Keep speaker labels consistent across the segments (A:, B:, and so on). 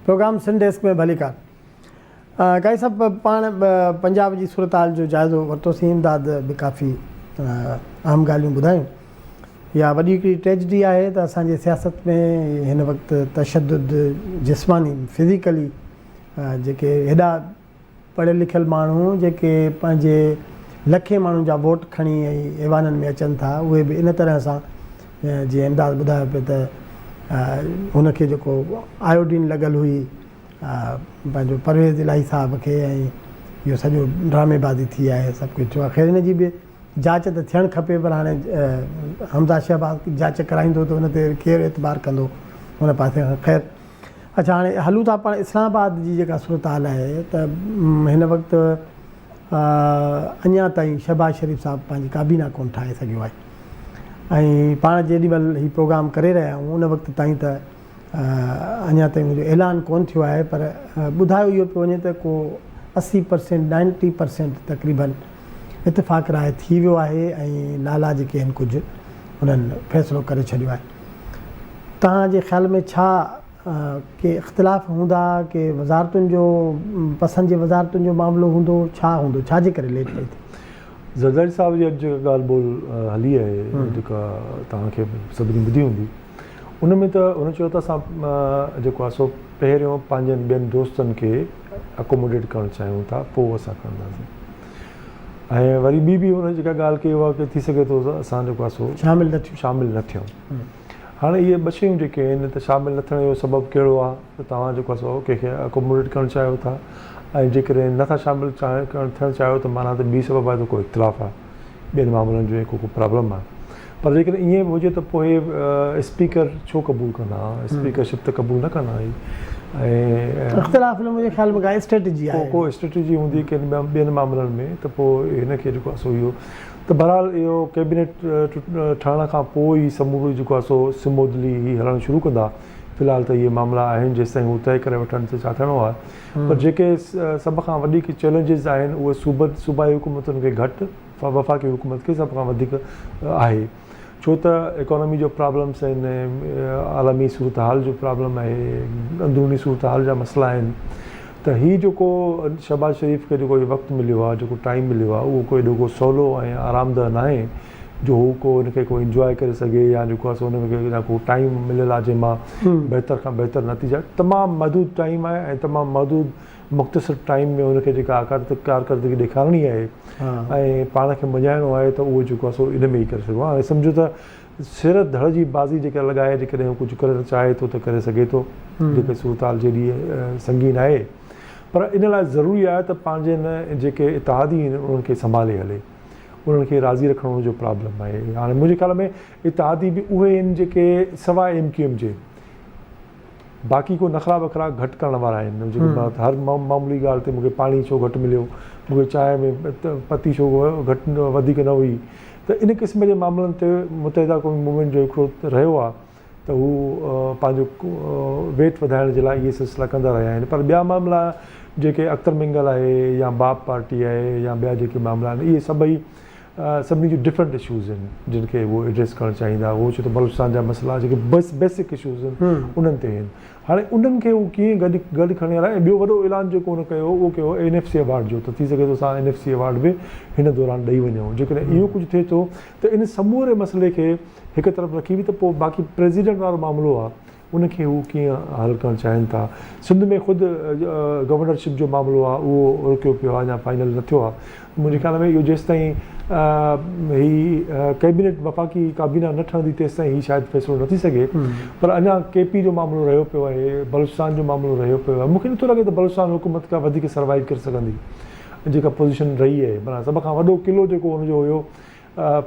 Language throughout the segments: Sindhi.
A: پروگرام سنڌ ڊيسڪ ۾ ڀليڪار. قاضي صاحب پاڻ پنجاب جي صورتحال جو جائزو ورتوسين امداد به ڪافي اهم ڳالهيون ٻڌايون. اها وڏي هڪڙي ٽريجڊي آهي ته اسان جي سياست ۾ هن وقت تشدد جسماني فزيڪلي جيڪي هيڏا پڙهيل لکيل ماڻهو جيڪي پنهنجي لکين ماڻهن جا ووٽ کڻي ۽ ايوانن ۾ اچن ٿا اهي به ان طرح سان جيئن امداد ٻڌايو پئي ته هن کي جيڪو آيوڊين لڳل هئي پنهنجو پرويز الاهي صاحب کي ۽ اهو سڄو ڊرامي بازي ٿي آهي سڀ ڪجهه ٿيو آهي خير ان جي به جاچ ته ٿيڻ کپي پر هاڻي حمزه شهباز جاچ ڪرائيندو ته ان تي ڪير اعتبار ڪندو ان پاسي کان خير اڇا هاڻي هلون ٿا پاڻ اسلام آباد جي جيڪا صورتحال آهي ته هن وقت اڃا تائين شهباز شريف صاحب پنهنجي ڪابينا ڪونه ٺاهي سگهيو آهي ۽ پاڻ جيڏي مهل هي پروگرام ڪري رهيا آهيون ان وقت تائين ته اڃا تائين ان جو اعلان ڪونه ٿيو آهي پر ٻڌايو اهو پيو وڃي ته ڪو 80 پرسينٽ 90 پرسينٽ تقريبن اتفاق راء ٿي ويو آهي ۽ نالا جيڪي آهن ڪجهه انهن فيصلو ڪري ڇڏيو آهي. توهان جي خيال ۾ ڇا ڪي اختلاف هوندا، ڪي وزارتن جو پسند جي وزارتن جو معاملو هوندو، ڇا هوندو، ڇا جي ڪري ليٽ پئي ٿئي؟
B: زرداري صاحب جي اڄ جيڪا ڳالهه ٻولهه هلي آهي جيڪا توهان کي سڀني ٻڌي هوندي ان ۾ ته هن چيو ته اسان جيڪو آهي سو پهريون پنهنجن ٻين دوستن کي اڪوموڊيٽ ڪرڻ چاهيون ٿا پوء اسان کڻنداسين ۽ وري ٻي به هن جيڪا ڳالهه ڪئي اها ٿي سگهي ٿو ته اسان جيڪو آهي سو
A: شامل نه ٿيون
B: شامل نه ٿيون هاڻي اهي ٻه شيون جيڪي آهن ته شامل نه ٿيڻ جو سبب ڪهڙو آهي ته توهان جيڪو آهي سو ڪنهن کي اڪوموڊيٽ ڪرڻ چاهيو ٿا ۽ جيڪڏهن نٿا شامل ڪرڻ ٿيڻ چاهيو ته معنيٰ ته ٻي سبب آهي ته ڪو اختلاف آهي ٻين معاملن جو ڪو پرابلم آهي پر جيڪڏهن ائين به هجي ته پوء اسپيڪر ڇو قبول ڪندا؟ اسپيڪر شپ ته قبول نه ڪندا هي ۽
A: اختلاف نه منهنجي خيال ۾ ڪا اسٽريٽجي آهي.
B: ڪو اسٽريٽجي هوندي ڪن ٻين معاملن ۾ ته پوء هن کي جيڪو آهي سو اهو ته بهرحال اهو ڪيبينيٽ ٺهڻ کان پوء ئي سمورو جيڪو آهي سو سمودلي هي هلڻ شروع ڪندا. في الحال ته اهي معاملا آهن جيستائين هو طئي ڪري وٺن ته ڇا ٿيڻو آهي پر جيڪي سڀ کان وڏيڪ چئلينجز آهن اهي صوبن صوبائي حڪومتن کي گهٽ وفاقي حڪومت کي سڀ کان وڌيڪ آهي ڇو ته اڪانومي جو پرابلمس آهن عالمي صورتحال جو پرابلم آهي اندروني صورتحال جا مسئلا آهن ته هي جيڪو شهباز شريف کي جيڪو وقت مليو آهي جيڪو ٽائيم مليو آهي اهو ڪو ايڏو ڪو سولو ۽ آرامده ناهي جو هو ڪو ان کي ڪو انجواء ڪري سگهي يا جيڪو آهي سو ان کي ڪو ٽائيم مليل آهي جنهن مان بهتر کان بهتر نتيجا تمام محدود ٽائيم آهي ۽ تمام محدود مختصر ٽائيم ۾ هن کي جيڪا ڪارڪردگي ڏيکارڻي آهي ۽ پاڻ کي مڃائڻو آهي ته اهو جيڪو آهي سو ان ۾ ئي ڪري سگهبو آهي. هاڻي سمجهو ته سر ڌڙ جي بازي جيڪا لڳائي جيڪڏهن هو ڪجهه ڪرڻ چاهي ٿو ته ڪري سگهي ٿو جيڪي صورتحال جيڏي سنگين آهي پر ان لاء ضروري آهي ته پنهنجن جيڪي اتحادي آهن انهن کي سنڀالي هلي انهن کي راضي رکڻ ان جو پرابلم آهي. هاڻي منهنجي خيال ۾ اتحادي به اهي آهن جيڪي سواء ايم ڪيو ايم جي باقي ڪو نخرا وکرا گهٽ ڪرڻ وارا آهن جيڪي هر معمولي ڳالهه تي مونکي پاڻي ڇو گهٽ مليو مونکي چانهه ۾ پتي ڇو گهٽ وڌيڪ نه هئي ته ان قسم جي معاملن تي متحده قومي موومينٽ جو هڪڙو رهيو آهي ته هو پنهنجو ويٽ وڌائڻ جي لاء اهي سلسلا ڪندا رهيا آهن پر ٻيا معاملا جيڪي اختر مينگل آهي يا باپ پارٽي آهي يا ٻيا جيڪي معاملا آهن اهي سڀئي سڀني جون ڊفرنٽ اشوز آهن جن کي هو ايڊريس ڪرڻ چاهيندا هو ڇو ته بلوچستان جا مسئلا جيڪي بيسڪ اشوز آهن انهن تي آهن هاڻي انهن کي هو ڪيئن گڏ گڏ کڻي هلائي ۽ ٻيو وڏو اعلان جيڪو هن ڪيو اهو ڪيو اين ايف سي ايوارڊ جو ته ٿي سگهي ٿو اسان اين ايف سي ايوارڊ به هن دوران ڏئي وڃون جيڪڏهن اهو ڪجهه ٿئي ٿو ته ان سموري مسئلي کي هڪ طرف رکي به ته پوء باقي پريزيڊنٽ وارو معاملو آهي ان کي هو ڪيئن حل ڪرڻ چاهين ٿا. سنڌ ۾ خود گورنرشپ جو معاملو آهي اهو رڪيو پيو آهي اڃا فائنل نه ٿيو آهي. منهنجي خيال ۾ اهو جيستائين هي ڪيبينيٽ وفاقي ڪابينا نه ٺهندي تيستائين هي شايد فيصلو نه ٿي سگهي پر اڃا ڪي پي جو معاملو رهيو پيو آهي بلوچستان جو معاملو رهيو پيو آهي مون کي نٿو لڳي ته بلوچستان حڪومت ڪا وڌيڪ سروائيو ڪري سگهندي جيڪا پوزيشن رهي آهي معنيٰ سڀ کان وڏو قلعو جيڪو هن جو هيو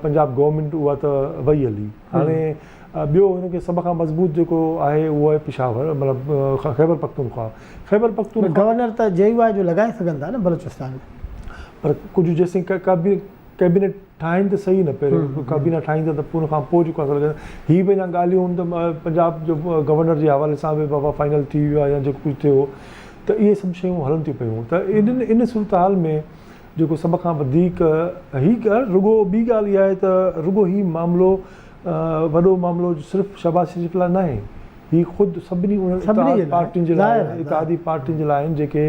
B: پنجاب گورنمينٽ اها ته وئي هلي هاڻي ٻيو هن کي سڀ کان مضبوط جيڪو آهي اهو آهي پشاور مطلب خيبر پختونخوا خيبر پختونخوا
A: گورنر ته جي يو آء جو لڳائي سگهن ٿا نه بلوچستان ۾
B: پر ڪجهه جيسين ڪيبينيٽ ٺاهين ته صحيح نه پهريون ڪابينا ٺاهيندا ته پوء ان کان پوء جيڪو آهي هي به اڃا ڳالهيون ته پنجاب جو گورنر جي حوالي سان به بابا فائنل ٿي ويو آهي يا جيڪو ڪجهه ٿيو ته اهي سڀ شيون هلن ٿيون پيون ته ان صورتحال ۾ جيڪو سڀ کان وڌيڪ هي ڳالهه رڳو ٻي ڳالهه اها آهي ته رڳو هي معاملو وڏو معاملو صرف شهباز شريف لاء ناهي. هي خود سڀني انهن اتحاد پارٽين جي لاء اتحادي پارٽين جي لاء آهن جيڪي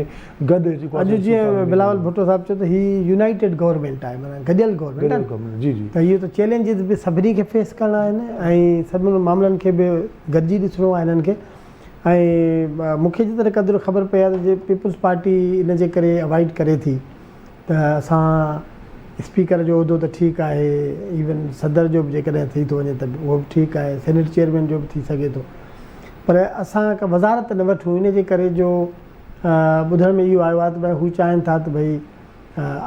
B: گڏ جيڪو
A: اڄ جيئن بلاول ڀٽو صاحب چيو ته هي يونائيٽيڊ گورنمينٽ آهي معنيٰ گڏيل گورنمينٽ آهي
B: جي جي
A: ته اهو ته چئلينجز به سڀني کي فيس ڪرڻا آهن ۽ سڀني معاملن کي به گڏجي ڏسڻو آهي هنن کي ۽ مون کي جيتري قدر خبر پئي آهي ته جي پيپلز پارٽي ان جي ڪري اوائڊ ڪري ٿي ته اسان اسپيڪر جو عهدو ته ٺيڪ آهي ايون صدر جو به جيڪڏهن ٿي ٿو وڃي ته اهو به ٺيڪ آهي سينيٽ چيئرمين جو به ٿي سگهي ٿو پر اسان ڪا وزارت نه وٺون ان جي ڪري جو ٻڌڻ ۾ اهو آيو آهي ته ڀئي هو چاهين ٿا ته ڀئي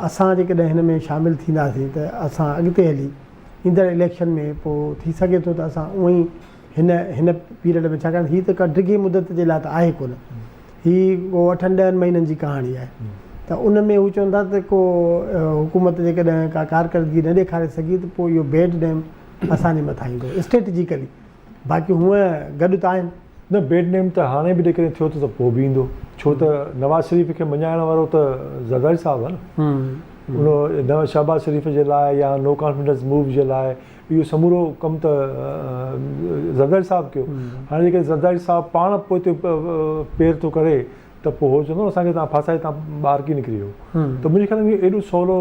A: اسان جيڪڏهن هن ۾ شامل ٿينداسين ته اسان اڳتي هلي ايندڙ اليڪشن ۾ پوء ٿي سگهي ٿو ته اسان اونئن ئي هن هن پيريڊ ۾ ڇاڪاڻ هي ته ڪا ڊگهي مدت جي لاء ته آهي ڪونه هي ڪو اٺن ڏهن مهينن جي ڪهاڻي آهي ته ان ۾ هو چون ٿا ته ڪو حڪومت جيڪڏهن ڪا ڪارڪردگي نه ڏيکاري سگهي ته پوء اهو بيڊ نيم اسان جي مٿان ايندو اسٽريٽجيڪلي باقي هونء گڏ ته آهن.
B: نه بيڊ نيم ته هاڻي به جيڪڏهن ٿيو ته پوء به ايندو ڇو ته نواز شريف کي مڃائڻ وارو ته زرداري صاحب آهي نه ان شهباز شريف جي لاء يا نو ڪانفيڊنس موو جي لاء اهو سمورو ڪم ته زرداري صاحب ڪيو. هاڻي جيڪڏهن زرداري صاحب پاڻ پوئتي پير ٿو ڪري ته پوء هو چوندو نه اسان کي توهان ڦاسائي توهان ٻاهر ڪيئن نڪري ويو ته منهنجي خيال ۾ ايڏو سولو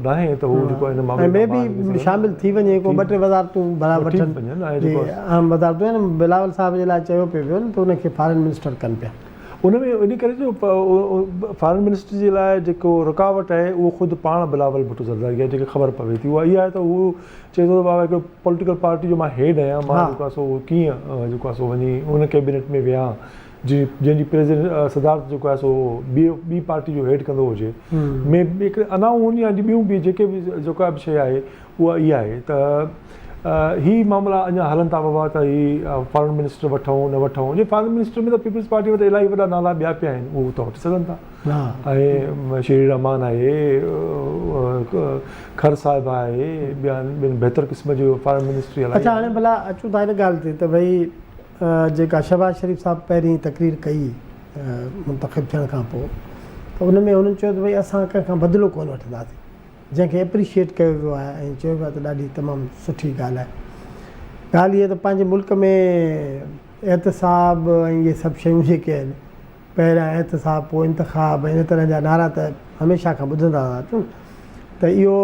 B: ناهي ته هو جيڪو آهي ان معاملي
A: ۾ ٻاهر نڪري سگهن. شامل ٿي وڃي ڪو ٻه ٽي وزارتون ڀلا وٺن جي اهم وزارتون آهن بلاول صاحب جي لاء چيو پيو ويو نه ته ان کي فارن منسٽر ڪن پيا.
B: ان ۾ ان ڪري جو فارن منسٽر جي لاء جيڪو رڪاوٽ آهي اهو خود پاڻ بلاول ڀٽو زرداري آهي جيڪا خبر پوي ٿي اها اها آهي ته هو چئي ٿو ته بابا هڪڙو پوليٽيڪل پارٽي جو مان هيڊ آهيان مان جيڪو آهي سو اهو ڪيئن جيڪو آهي سو وڃي ان ڪيبينيٽ ۾ ويهان جي جنهن جي پريزيڊنٽ صدارت جيڪو آهي سو ٻي ٻي پارٽي جو هيڊ ڪندو هجي ۾ هڪڙي انائون هوندي آهي ٻيون به جيڪي به جيڪا به شيء آهي اها اها آهي ته هي معاملا اڃا هلن ٿا بابا ته هي فارن منسٽر وٺون نه وٺون جي فارن منسٽر ۾ ته پيپلز پارٽي وٽ الاهي وڏا نالا ٻيا پيا آهن اهو ته وٺي سگهن ٿا ۽ شيري رحمان آهي کر صاحب آهي ٻيا ٻين بهتر قسم جو فارن منسٽري
A: الاهي اڇا هاڻي ڀلا اچون ٿا هن ڳالهه تي ته ڀئي جيڪا شهباز شريف صاحب پهرين تقرير ڪئي منتخب ٿيڻ کان پوء ته ان ۾ هنن چيو ته ڀئي اسان ڪنهن کان بدلو ڪونه وٺنداسين جنهن کي اپريشيئيٽ ڪيو ويو آهي ۽ چيو ويو آهي ته ڏاڍي تمام سٺي ڳالهه آهي. ڳالهه هيء ته پنهنجي ملڪ ۾ احتساب ۽ اهي سڀ شيون جيڪي آهن، پهريان احتساب پوء انتخاب ۽ ان طرح جا نعرا ته هميشه کان ٻڌندا ٿا اچون ته اهو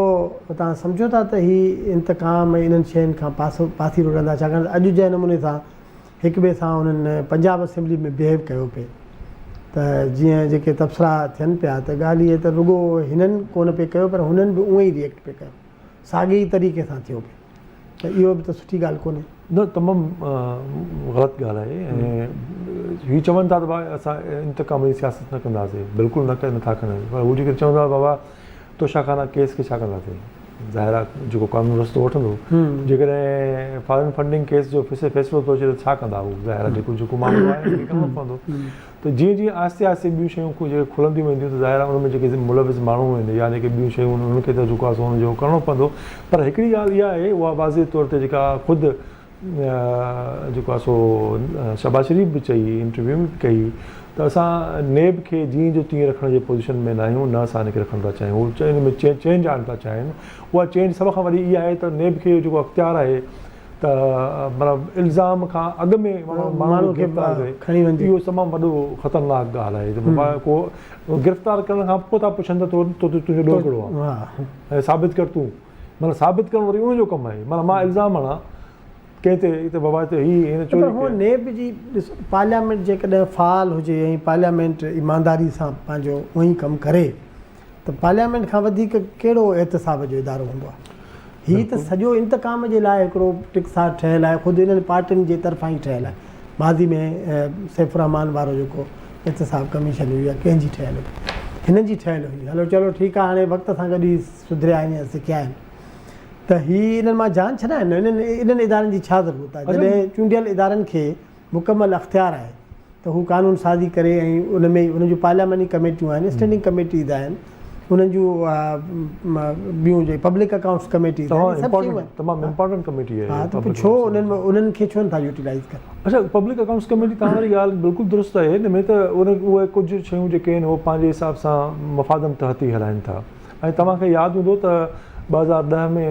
A: توهان سمجهو ٿا ته هي انتقام ۽ انهن شين کان پاسو پاسيرو رهندا ڇاڪاڻ ته اڄ جنهن نموني سان هڪ ٻئي سان انهن پنجاب اسيمبلي ۾ بيهيو ڪيو پئي ته جيئن جيڪي تبصرا ٿين پيا ته ڳالهه هيء ته رڳو هنن ڪونه پئي ڪيو پر هنن به اونئن ئي ريئيڪٽ پئي ڪيو ساڳي ئي طريقي سان ٿيو پئي ته اهو به ته سٺي ڳالهه ڪونهي.
B: نه تمام غلط ڳالهه آهي ۽ هي چون ٿا ته بابا اسان انتقام جي سياست نه ڪنداسين بلڪل نه نٿا ڪن پر هو جيڪڏهن چون ٿا بابا توشا خانه ڪيس کي ڇا ڪنداسين؟ ظاهر آهي جيڪو قانون رستو وٺندو جيڪڏهن فارن فنڊنگ ڪيس جو فيصلو ٿو اچي ته ڇا ڪندا هو ظاهر آهي جيڪو جيڪو معاملو آهي ان کي ڪرڻو پوندو ته جيئن جيئن آهستي آهستي ٻيون شيون جيڪي کلنديون وينديون ته ظاهر آهي ان ۾ جيڪي ملوث ماڻهو آهن يا جيڪي ٻيون شيون آهن انهن کي ته جيڪو آهي سو ان جو ڪرڻو پوندو پر هڪڙي ڳالهه اها آهي اها واضح طور تي جيڪا خود جيڪو آهي سو شهباز شريف به چئي انٽرويو ۾ به ڪئي ته اسان نيب کي جيئن جو تيئن رکڻ جي پوزيشن ۾ ناهيون نه اسان ان کي رکڻ ٿا چاهيون هو ان ۾ چينج آڻڻ ٿا چاهين اها چينج سڀ کان وڏي اها آهي ته نيب کي جيڪو اختيار آهي ته مطلب الزام کان اڳ ۾ ماڻهو کي گرفتار ڪري
A: کڻي وڃجي
B: اهو تمام وڏو خطرناڪ ڳالهه آهي ته بابا ڪو گرفتار ڪرڻ کان پوء ٿا پڇن ته تو تنهنجو ڏوهه ڪهڙو آهي ۽ ثابت ڪر تون معنيٰ ثابت ڪرڻ وري ان جو ڪم آهي معنيٰ مان الزام هڻان ڪنهن تي ته بابا هي هن چوري
A: پر هونء نيب جي ڏس پارليامينٽ جيڪڏهن فعال هجي ۽ پارليامينٽ ايمانداري سان پنهنجو اونئين ڪم ڪري ته پارليامينٽ کان وڌيڪ ڪهڙو احتساب جو ادارو هوندو آهي هي ته سڄو انتقام جي لاء هڪڙو ٽڪساٽ ٺهيل آهي خود انهن پارٽين جي طرفان ئي ٺهيل آهي ماضي ۾ سيف الرحمان وارو جيڪو احتساب ڪميشن هئي يا ڪنهن جي ٺهيل هئي هنن جي ٺهيل هئي هلو چلو ٺيڪ آهي هاڻي وقت سان گڏ هي سڌريا آهن يا سکيا آهن ته هي انهن مان جان ڇڏائن نه انهن انهن ادارن جي ڇا ضرورت آهي جڏهن چونڊيل ادارن کي مڪمل اختيار آهي ته هو قانون سازي ڪري ۽ ان ۾ انهن جون پارلياماني ڪميٽيون آهن اسٽينڊنگ ڪميٽيز آهن انهن جون ٻيون جي پبلڪ اڪائونٽس ڪميٽيز آهن
B: سڀ شيون آهن تمام امپارٽنٽ ڪميٽي آهي
A: ها ته پوء ڇو انهن انهن کي ڇو نٿا يوٽيلائز ڪن
B: اڇا پبلڪ اڪائونٽس ڪميٽي توهان واري ڳالهه بلڪل درست آهي ان ۾ ته ان اهي ڪجهه شيون جيڪي آهن اهي پنهنجي حساب سان مفادن تحت ئي هلائن ٿا ۽ توهان کي ياد هوندو ته 2010 ۾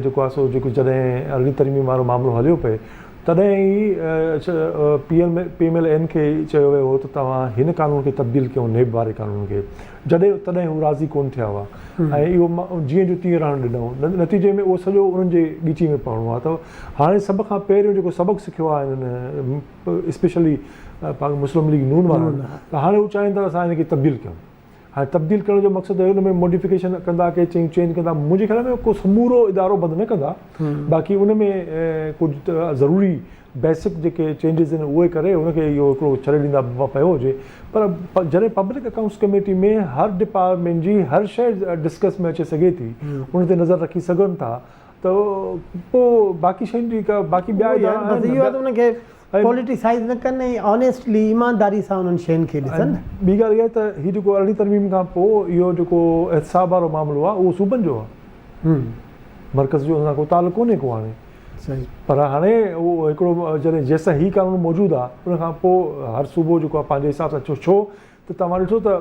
B: جيڪو آهي سو جيڪو جڏهن ارڙهين ترميم وارو معاملو هليو پئي تڏهن ئي P M P M L N کي چيو ويو هو ته توهان هن قانون کي تبديل ڪيو نيب واري قانون کي جڏهن تڏهن هو راضي ڪونه ٿيا هئا ۽ اهو جيئن جو تيئن رهڻ ڏنائون نتيجي ۾ اهو سڄو انهن جي ڳچي ۾ پوڻو آهي ته هاڻي سڀ کان پهريون جيڪو سبق سکيو آهي هنن اسپيشلي مسلم ليگ نون وارن ته هاڻي هو چاهين ٿا اسان هن کي تبديل ڪيون هاڻي تبديل ڪرڻ جو مقصد ان ۾ موڊيفڪيشن ڪندا ڪي چيون چينج ڪندا منهنجي خيال ۾ ڪو سمورو ادارو بند نه ڪندا باقي ان ۾ ڪجهه ضروري بيسڪ جيڪي چينجز آهن اهي ڪري ان کي اهو هڪڙو ڇڏي ڏيندا پيو هجي پر جڏهن پبلڪ اڪائونٽس ڪميٽي ۾ هر ڊپارٽمينٽ جي هر شيء ڊسڪس ۾ اچي سگهي ٿي ان تي نظر رکي سگهن ٿا ته پوء باقي شين جي ڪا باقي ٻيا ادارا آهن
A: ان کي پوليٽيسائيز نه ڪن ۽ آنيسٽلي ايمانداري سان انهن شين کي ڏسن.
B: ٻي ڳالهه اها آهي ته هي جيڪو ارڙهين ترميم کان پوء اهو جيڪو احتساب وارو معاملو آهي اهو صوبن جو آهي مرڪز جو ان سان ڪو تعلق ڪونهي ڪو هاڻي پر هاڻي اهو هڪڙو جڏهن جيستائين هي قانون موجود آهي ان کان پوء هر صوبو جيڪو آهي پنهنجي حساب سان ڇو ڇو ته توهان ڏٺو ته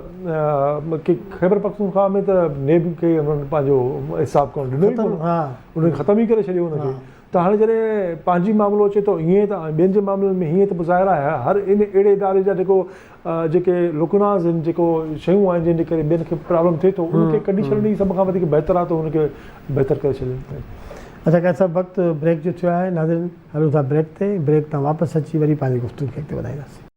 B: خيبر پختونخواهه ۾ ته نيب کي انهن پنهنجو حساب ڪرڻ ڏنو ئي ڪونه انهن ختم ئي ڪري ڇڏيو ان کي ته هاڻي جڏهن پنهنجي معاملو اچي ٿو ائين ته ٻين جي معاملن ۾ هيئن ته پوء ظاهر آهي هر ان اهڙي اداري جا جيڪو جيڪي لڪناز آهن جيڪو شيون آهن جنهن جي ڪري ٻين کي پرابلم ٿئي ٿو ان کي ڪڍي ڇڏڻ ئي سڀ کان وڌيڪ بهتر آهي ته ان کي بهتر ڪري ڇڏين.
A: اچا قائد صاحب وقت بريڪ جو ٿيو آهي ناظرين هلون ٿا بريڪ تي بريڪ تان واپس اچي وري پنهنجي گفتگو کي اڳتي وڌائينداسين.